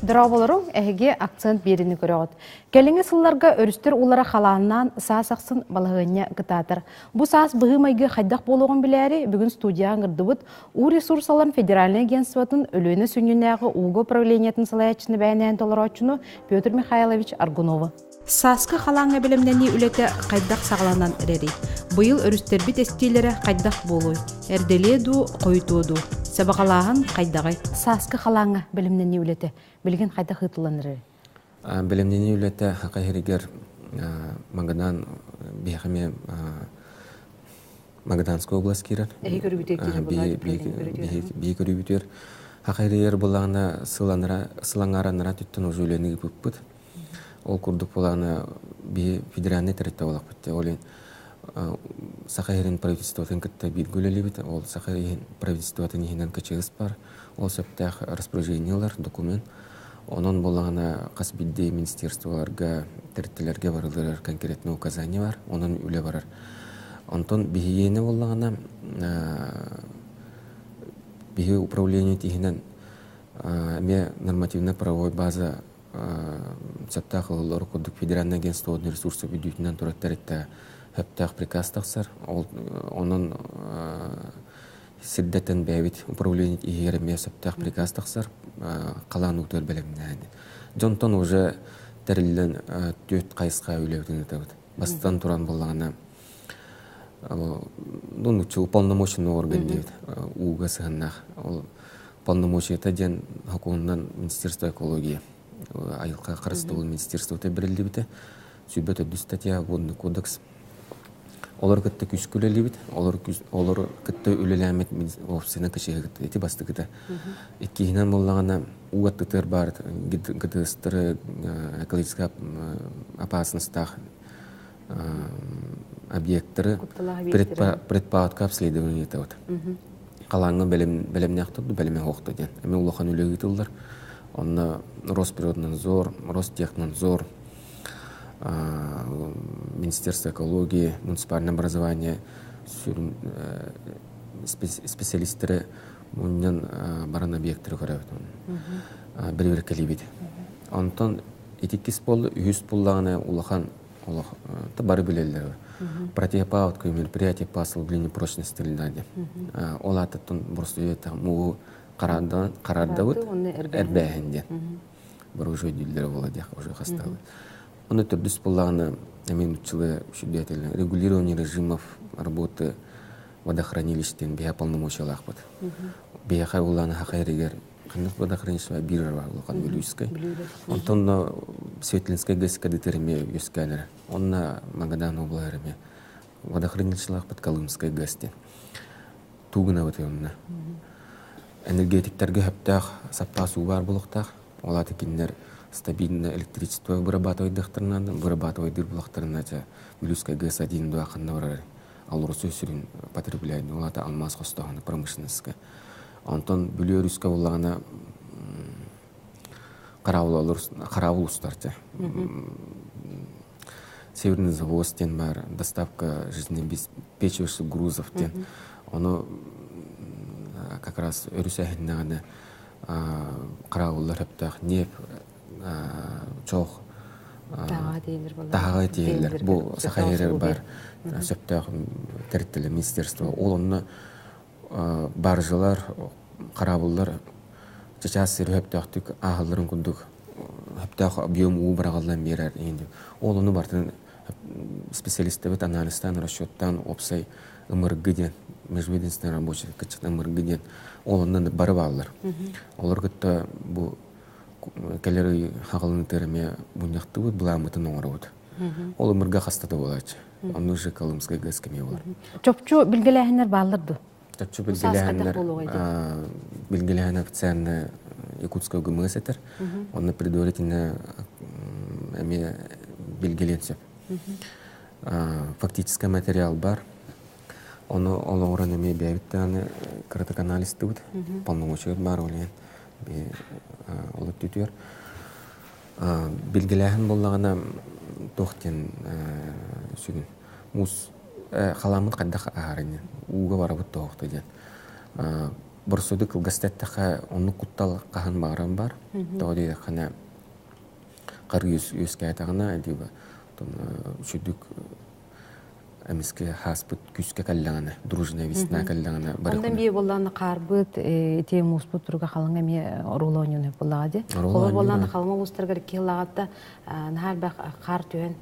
Дорооболоруҥ, эһиги акцент биэриини көрөҕүт. Кэлиҥҥи сылларга өрүстэр уулара халааннаан саас ахсын балаһыанньа кытаатар. Бу саас быһыы-майгы хайдах буолуоҕун билээри, бүгүн студияҕа ыҥырдыбыт Уу ресурсаларын федеральнай агентствотын Өлүөнэ сүнньүнээҕи ууга управлениетын салайааччыны бэйэнээн толорооччуну Петр Михайлович Аргуновы. Сааскы халааҥҥа бэлэмнэнии үлэтэ хайдах саҕаланан эрэрий? Быйыл өрүстэрбит эстиилэрэ хайдах буолуой? Эрдэлиэ дуу, хойутуо дуу? Сабаҕалааһын хайдаҕый? Сааскы халааҥҥа бэлэмнэнии үлэтэ билигин хайдах ыытыллан эрэрий? Бэлэмнэнии үлэтэ Саха сиригэр Магадан биһиэхэ эмиэ Магаданская область киирэр. Эһи көрүүбүтүгэр киирэр Биһи көрүүбүтүгэр Саха сиригэр былаана сыл аҥааранара түттэн уже үлэни ыыппыппыт. Ол курдук былаана биһи федеральный тэрилтэ буолахпыт. Ол иһин Саха сирин правительствотын кытта бииргэ үлэлиибит. Ол Саха правительствотын иһинэн КЧС бар. Ол сөптөөх распоряжениелар, документ. Онон буоллаҕына хас биирдии министерстволарга, тэрилтэлэргэ барыларыгар конкретный указание бар. Онон үлэ барар. Онтон биһиэнэ буоллаҕына биһи управление иһинэн эмиэ нормативно-правовой база сөптөөх ылыллар курдук федеральное агентство водных ресурсов бүдүүтүнэн турар тэрилтэ сөптөөх приказ тахсар. Ол онон сирдэтэн бэйэбит управление иһигэр эмиэ сөптөөх приказ тахсар халаан уутугар бэлэмнээн. Дьонтон уже тэриллэн түөрт хайысха үлэбитин ыытабыт. Бастатан туран буоллаҕына ну, уполномоченный орган диэбит ууга сыһыннаах. Ол полномочията диэн сокуонунан Министерство экологии айылҕа харыстабыл министерствота бэриллибитэ. 104 статья Водный кодекс. Олор кытта күүскэ үлэлиибит. Олор, олор кытта үлэлээммит офисына кычыһы кытта ити бастакыта. Иккиһинэн буоллаҕына уу аттытыгар баар ГДС-тары экологическай опасностаах объекттары предпоадка обследование ыытабыт. Халааҥҥа бэлэмнээх бэлэми оһохто диэн. Эми улахан үлэ ыытыллар. Онно Росприроднадзор, Ростехнадзор, Министерство экологии, муниципальное образование сүрүн специалисттары мунньан баран объекттары көрөбүт. Бэрэбиэркэлиибит. Онтон иккис буолла, үһүс буллаҕына улахан олох бары билэллэр. Противопаводка мероприятие по ослаблению прочности льда диэн. Ол аатыттан просто мууһу хараардабыт эрбээһин диэн. Бары уже өйдүүллэрэ буола диэх уже хастаабыт. Оны төрдүс буллаҕына эмиэ нуччалыы үчүгэй регулирование режимов работы водохранилищ диэн биһэ полномочиялаахпыт. Биһиэхэ улаана хаха эригэр ханнык водохранилище биир бар улахан Вилюйскай. Онтон Светлинскай ГЭС-ка дытыр эмиэ үөскээн эрэ. Онно Магадан облаһар эмиэ водохранилищелаахпыт Колымскай ГЭС диэн. Туу гынабыт онно. Энергетиктэргэ сөптөөх саппаас уу баар буолуохтаах. Ол аата кинилэр стабильно электричество вырабатывайдыахтарына, вырабатывайдыыр булахтарына дьэ Вилюйскай ГЭС-1 дуо ханна барар АЛРОСА сүрүн потребляемый, ол аата алмаас хостооһуна промышленностька. Онтон Бүлүү өрүскэ буллаҕына хараабыл устар дьэ. Северный завоз диэн баар, доставка жизнеобеспечивающих грузов диэн. Ону как раз өрүс эһиннэҕинэ хараабыллар сөптөөх ньиэп чох таһаҕа тиэйэллэр. Бу Саха сиригэр баар сөптөөх тэрилтэлэр министерство. Ол онно баржалар, хараабыллар чычаас сири сөптөөхтүк ааһалларын курдук сөптөөх объем уу быраҕыллан биэрэр. Ол ону барытын специалистабыт анализтаан, расчеттаан уопсай ымыргы диэн межведомственный рабочий кыччат ымыргы диэн ол онно бары бааллар. Олор кытта бу кэлэр ый хаҕылынытыар эмиэ мунньахтыбыт, былааммытын оҥоробут. Ол ымырга хаста да буолааччы. Онно уже Колымскай ГЭС кэмиэ буолар. Чопчу билгэлээһиннэр бааллар дуо? Чопчу билгэлээһиннэр билгэлээһин официально Якутская ГМС этэр. Онно предварительно эмиэ билгэлиэн сөп. Фактический материал бар. Ону олоҕуран эмиэ бэйэбит даҕаны кыратык анализтыбыт. Полномочия баар ол иһин ол өттүтүгэр. Билгэлээһин буоллаҕына туох диэн сүгүн муус Халаммыт хайдах аһарынньын ууга барабыт тоһохто диэн. Борсуду кылгас эттэххэ оннук куттал хаһан баҕаран бар. Тоҕо диэтэххинэ хар үөскээтэҕинэ диба үчүгдүк эмискэ хааспыт күүскэ кэллэҕинэ, дружная весна кэллэҕинэ бары Онтон бии буоллаана хаарбыт ити мууспут туруга халыҥ эмиэ оруолу оонньууну буоллаҕа дии. Холобур буоллаана халыҥ улуустарыгар икки сыллааҕыта наһаа элбэх хаар түһэн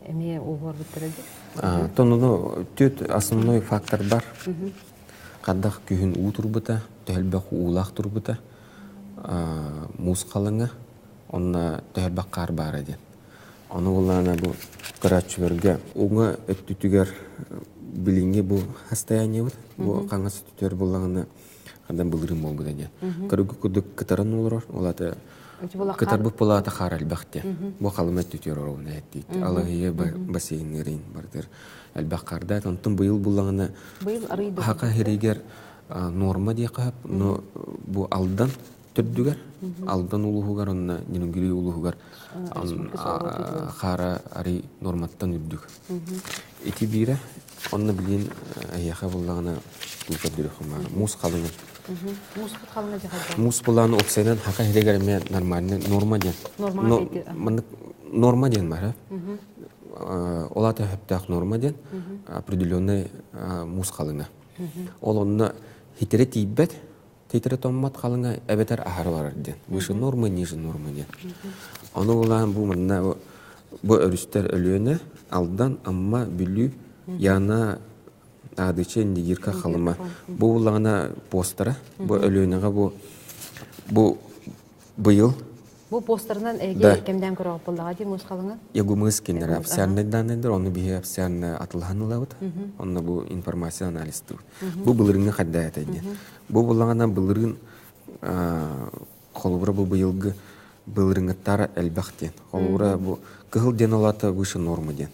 эмиэ ууһуорбуттара дии. Тонуну түөрт основной фактор бар. Хардах күһүн уу турбута, төһөлбөх уулаах турбута, муус халыҥа, онно төһөлбөх хаар баара диэн. Ону буллаана бу көрөөччүлэргэ уҥа өттүтүгэр билиҥҥи бу состояниебыт, бу хаҥас өттүтүгэр буллаҕына хандан былырыын буолбута диэн. Көрүгү курдук кытаран олорор, ол ата кытарбыт булаата хаар элбэх диэн. Бу халыма өттүтүгэр оробуна эттиит. Алаһыйа бассейннарын бардыр элбэх хардаат. Онтон быйыл буллаҕына хака хиригэр норма диэхэ, но бу Алдан төрдүгэр, Алдан улууһугар онно Ньирунгүрүй улууһугар хаара арый норматтан үрдүк. Ити биирэ, онно билигин эһиэхэ буллаҕына туу көрдөрүөххүн баар. Муус халыҥа. Мууспут халыҥа дьаһайда. Муус булааны уопсайынан хака иһигэр эмиэ нормальный норма диэн. Маннык норма диэн бар. Ол аата сөптөөх норма диэн определенный муус халыҥа. Ол онно хитире тиийбэт, Титрэ томмот халыҥа эбэтэр аһары барар диэн. Выше нормы, ниже нормы диэн. Ону булаан бу манна бу өрүстэр Өлүөнэ, Алдан, Амма, Бүлүү, Яна, Аадыча, Индигирка, Халыма. Бу буллаҕына постара, бу Өлүөнэҕэ бу бу быйыл Бу постарынан эһиги кэмдээн көрөҕүт буоллаҕа дии муус халыҥа? Ягумыс кинилэр официальный данныйдар, онну биһи официально атылаһан ылабыт. Онно бу информация анализтыыбыт. Бу былырыыҥҥы хайда этэй диэн. Бу буллаҕына былырыын холобура бу быйылгы былырыҥҥыттара элбэх диэн. Холобура бу кыһыл диэн олата выше нормы диэн.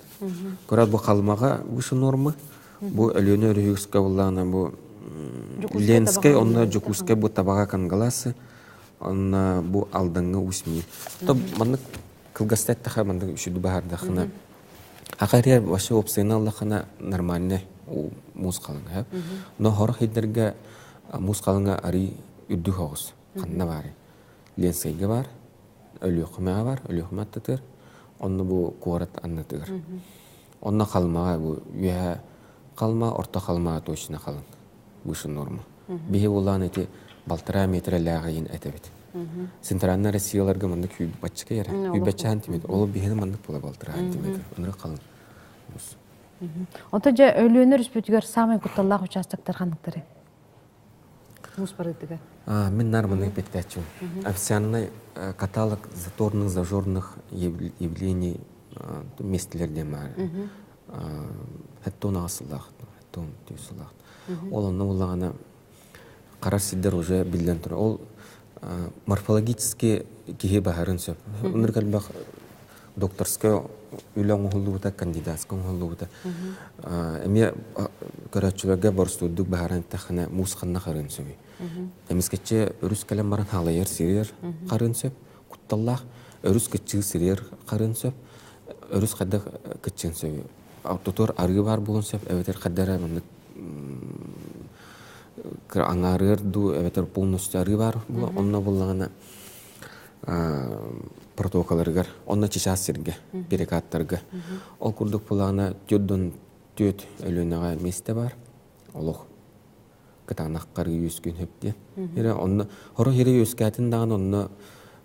Көрөөт бу Халымаҕа выше нормы, бу Өлүөнэ өрүһүскэ буллаҕына бу Ленскэй, онно Дьокуускай бу Табаҕа Кангаласы, онно бу Алдаҥҥа Усми. То маннык кылгаста эттэхэ маннык үчүгэй баһардахына Акария вообще опцияны аллахына нормальный муус халыҥа. Но хорох хиддерге муус халыҥа арый үрдүк оҕус. Ханна баары? Ленскэйгэ бар, Өлүөхүмэҕэ бар, Өлүөхүмэ аттытыгар, онно бу куорат аннытыгар. Онно халымаҕа бу үөһэ халыма, орто халыма точно халыҥ. Выше норма. Биһи булаан ити балтараа метрэлээҕин этэбит. Центральная Россияларга маннык баччыка эрэ. Үйбэччэ сантиметр. Ол биһини маннык була балтараа сантиметр. Онро халыҥ. Онто дьэ Өлүөнэ өрүспүтүгэр саамай кутталлаах участоктар ханныктары? Муус барыытыгар. Мин нар маннык эппиэттээччим. Официальный каталог заторных, зажорных явлений миэстэлэр диэн баар. Хэттон аҕыс сыллаах, хэттон түс сыллаах. Ол онно буллаҕына харар сирдэр уже биллэн турар. Ол морфологически киһи баһарын сөп. Оннук элбэх докторскай үлэ оҥоһуллубута, кандидатскай оҥоһуллубута. Эмиэ көрөөччүлэргэ боростуойдук баһаран эттэххинэ муус ханна харыан сөбүй? Эмискэччи өрүс кэлэн баран халайар сирийэр харыан сөп, кутталлаах. Өрүс кыччыы сирийэр харыан сөп. Өрүс хайдах кыччыан сөбүй? Ортотугар арыы баар буолуон сөп, эбэтэр хайда эрэ маннык аҥаарыар дуу, эбэтэр полностью арыы баар була. Онно буллаҕына протокаларыгар, онно чычаас сиргэ, перекаттарга. Ол курдук буллаҕына түөрт түөрт Өлүөнэҕэ миэстэ бар. Олох кытаанах харыы үөскүн сөп диэн. Эрэ онно хоро иһирэ үөскээтин даҕаны онно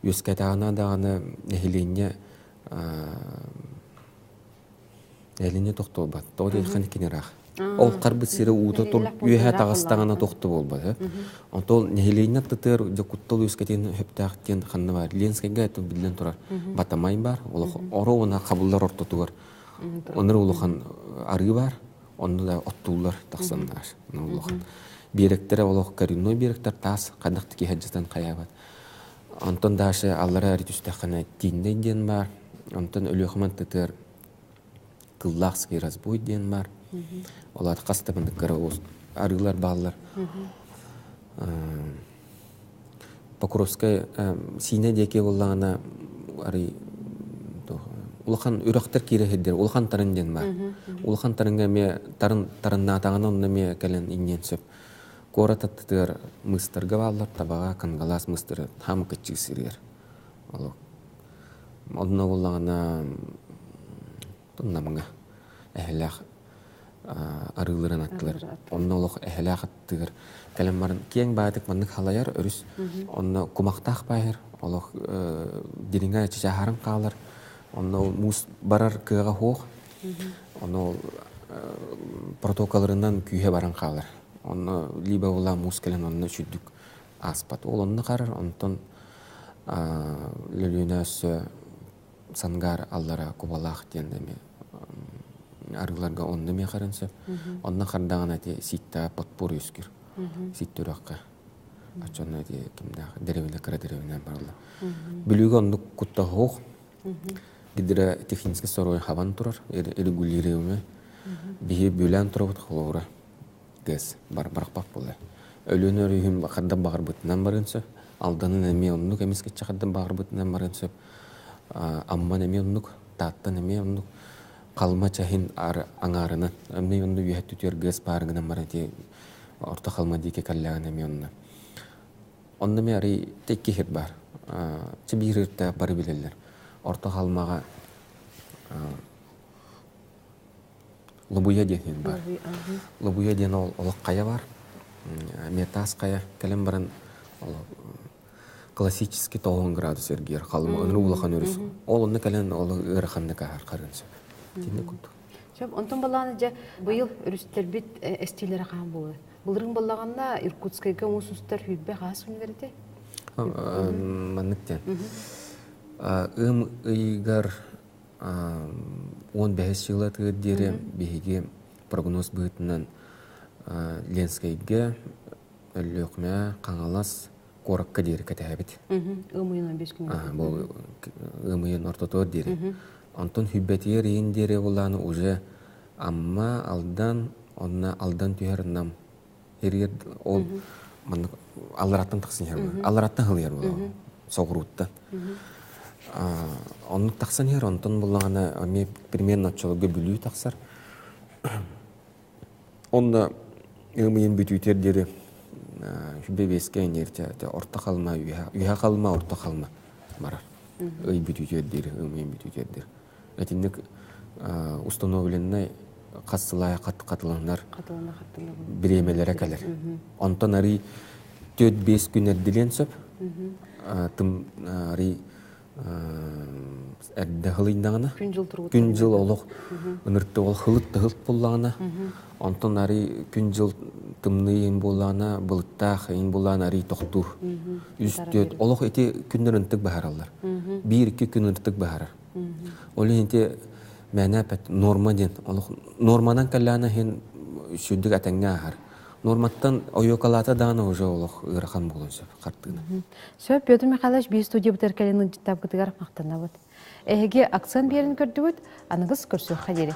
үөскээтэҕинэ даҕаны нэһилиэнньэ Элине тохтобат. Тоҕо диэххин кини ыраах. Ол харбыт сири уута тур үөһэ таҕыстаҕына тохто буолбат. Онтон нэһилиэнньэ аттытыгар дьэ куттал үөскэтин сөптөөх диэн ханна баар. Ленскэйгэ это биллэн турар. Батамай бар. Олох оро уона хабыллар ортотугар. Онор улахан арыы бар. Онно да оттууллар тахсаннар. Улахан. Биэрэктэрэ олох коренной биэрэктэр таас хайдах да киһи дьытан хайаабат. Онтон дальше аллара эр түстэххинэ Тииннэй диэн баар. Онтон Өлүөхүмэ аттытыгар Кыллаахский разбой диэн баар. Ол аата хас да маннык кыра арыылар бааллар. Покровскай Сиинэ диэки буоллаҕына арый Улахан үрэхтэр киирэ сирдэр, улахан тарын диэн баар. Улахан тарыҥҥа эмиэ тарын тарыннаатаҕына онно эмиэ кэлэн иҥниэн сөп. Куорат аттытыгар мыыстарга бааллар, табаҕа, кангалаас мыыстары хаама кыччыы сиригэр. Ол онно буоллаҕына Намҥа эһэлээх арыыларын аттылар. Онно олох эһэлээх аттыгар кэлэн баран киэҥ баайдык маннык халайар өрүс. Онно кумахтаах баайар, олох дириҥэ чычааһаран хаалар. Онно муус барар кыаҕа суох. Онно протокаларынан күүһэ баран хаалар. Онно либо була муус кэлэн онно үчүйдүк ааспат. Ол онно харар, онтон Лөлүөнэ өссө Сангаар аллара Кубалаах диэн эми арыыларга онно эмиэ харан сөп. Онно хардаҕына ити сииттэҕэ подпор үөскүүр. Сииттэ үрэххэ. Оччоно ити кимнээх дэриэбинэ кыра дэриэбинэ бараллар. Бүлүүгэ оннук кутта суох. Гидротехнический сорой хабан турар, регулируемый. Биһи бүлээн турабыт холобура. ГЭС бар барахпат буолар. Өлүөнэ өрүһүн хандан баҕарбытынан барыан сөп. Алданын эмиэ оннук эмискэччи хандан баҕарбытынан барыан сөп. Амман эмиэ оннук, Тааттан эмиэ оннук. Халыма чаһин аҥаарынан, эмиэ онно үөһэ түтүөр ГЭС баарыгынан баран ити Орто Халыма диэки кэллэҕинэ эмиэ онно. Онно эмиэ арый икки сир баар. Чэ биир ырта бары билэллэр. Орто Халымаҕа Лобуйа диэн иһин баар. Лобуйа диэн ол олох хайа баар. Эмиэ таас хайа кэлэн баран классический 90 градус эргийэр халыма ынырык улахан өрүс. Ол онно кэлэн ол ыараханнык аһар харыан сөп. Итинник курдук. Сөп. Онтон балааны дьэ быйыл өрүстэрбит эстиилэрэ хаан буолар. Былырыын баллаҕанна Иркутскайга муус устар сүүрбэ хаас күнүгэр ити. Маннык диэн. Ыам ыйыгар 15 сылатыгар диэри биһиги прогноз быһыытынан Ленскэйгэ, Өлүөхүмэ, Хаҥалас куоракка диэри кэтэһэбит. Ыам 15 күн. Бу ыам ыйын ортотугар диэри. Онтон Хүббэтигэр ыйын диэри булааны уже Амма, Алдан, онно Алдан түһэр Нам Иригэр ол маннык аллараттан тахсан иһэр буолар. Аллараттан хылыйар буолар. Соҕурууттан. Оннук тахсан иһэр, онтон буллаҕына эмиэ примерно оччолорго Бүлүү тахсар. Онно ыам бүтүүтүөр диэри сүбэ биэскэ инньэрчэ орто халма үһэ халма орто халма барар. Ый бүтүүтүөр диэри, ыам ыйын бүтүүтүөр диэри. Итинник установленнай хас сылаайа хатыланар бириэмэлэрэ кэлэр. Онтон арый 4-5 күн эрдилиэн сөп. Тым арый эрдэ хылыйдаҕына күн дьыл олох ынырты ол хылыт да хылт буоллаҕына онтон арый күн дьыл тымныы иһин буоллаҕына былыттаах иһин буоллаҕына арый тохтуур үс түөрт олох ити күннэр ынтык баһараллар биир икки күн ынтык баһарар Ол иһин ити мээнэ эппэт норма диэн олох норманан кэллэҕинэ иһин сүрдүк этэҥҥэ ааһар. Норматтан ойуокалаата даҕаны уже олох ыарахан буолуон сөп хартыына. Сөп, Петр Михайлович биир студиябытыгар кэлин ыалдьыттаабытыгар махтанабыт. Эһиги акцент биэрин көрдүгүт, аныгыс көрсүөххэ диэри.